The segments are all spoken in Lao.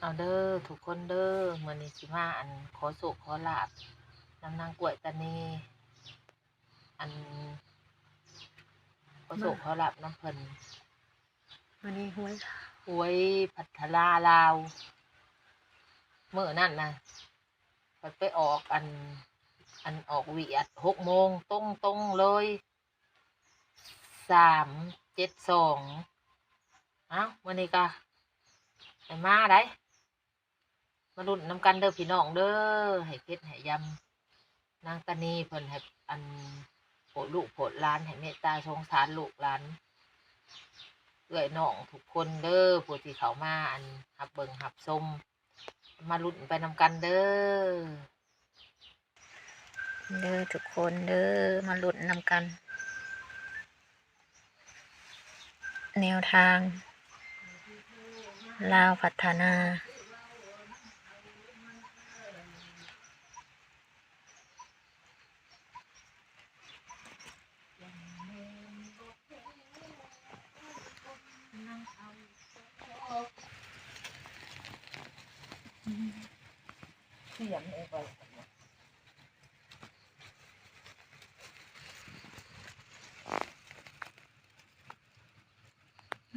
ເອົາເດີທຸກຄົນເດີ ມື້ນີ້ຊິມາ ອັນ ຂໍໂຊກຂໍລາບນຳນາງກ້ວຍຕານີ ອັນ ຂໍໂຊກຂໍລາບນຳເພິ່ນ. ມື້ນີ້ຫວຍ ຫວຍພັດທະລາລາວ ມື້ນັ້ນນະ ຂ້ອຍໄປອອກ ອັນ ອັນ ອອກວຽກຫົກໂມງຕົງໆເລີຍ ສາມເຈັດສອງ. ເອົ້າ ມື້ນີ້ກະໃຫ້ມາໄດ໋ ມາລຸ້ນນຳກັນເດີພີ່ນ້ອງເດີ ໃຫ້ເພັດໃຫ້ຢຳ ນາງຕານີເພິ່ນໃຫ້ ອັນ ໂປດລູກໂປດຫຼານ ໃຫ້ເມດຕາສົງສານລູກຫຼານ ເອື້ອຍນ້ອງທຸກຄົນເດີ ຜູ້ທີ່ເຂົ້າມາ ອັນ ຮັບເບິ່ງຮັບຊົມ ມາລຸ້ນໄປນຳກັນເດີ ເດີທຸກຄົນເດີ ມາລຸ້ນນຳກັນ ແນວທາງລາວພັດທະນາ.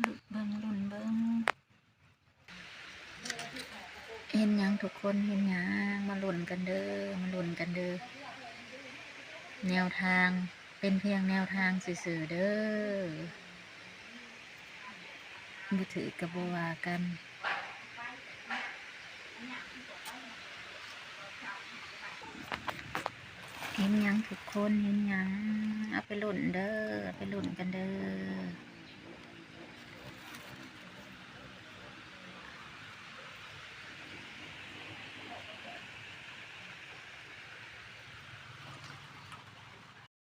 ລຸ້ນເບິ່ງ ລຸ້ນເບິ່ງ ເຫັນຫຍັງທຸກຄົນ ເຫັນຫຍັງ? ມາລຸ້ນກັນເດີ ມາລຸ້ນກັນເດີ ແນວທາງ ເປັນພຽງແນວທາງຊື່ໆເດີ ບໍ່ຖືກກໍບໍ່ວ່າກັນ. ເຫັນຫຍັງທຸກຄົນ ເຫັນຫຍັງ? ເອົາໄປລຸ້ນເດີ ເອົາໄປລຸ້ນກັນເດີ.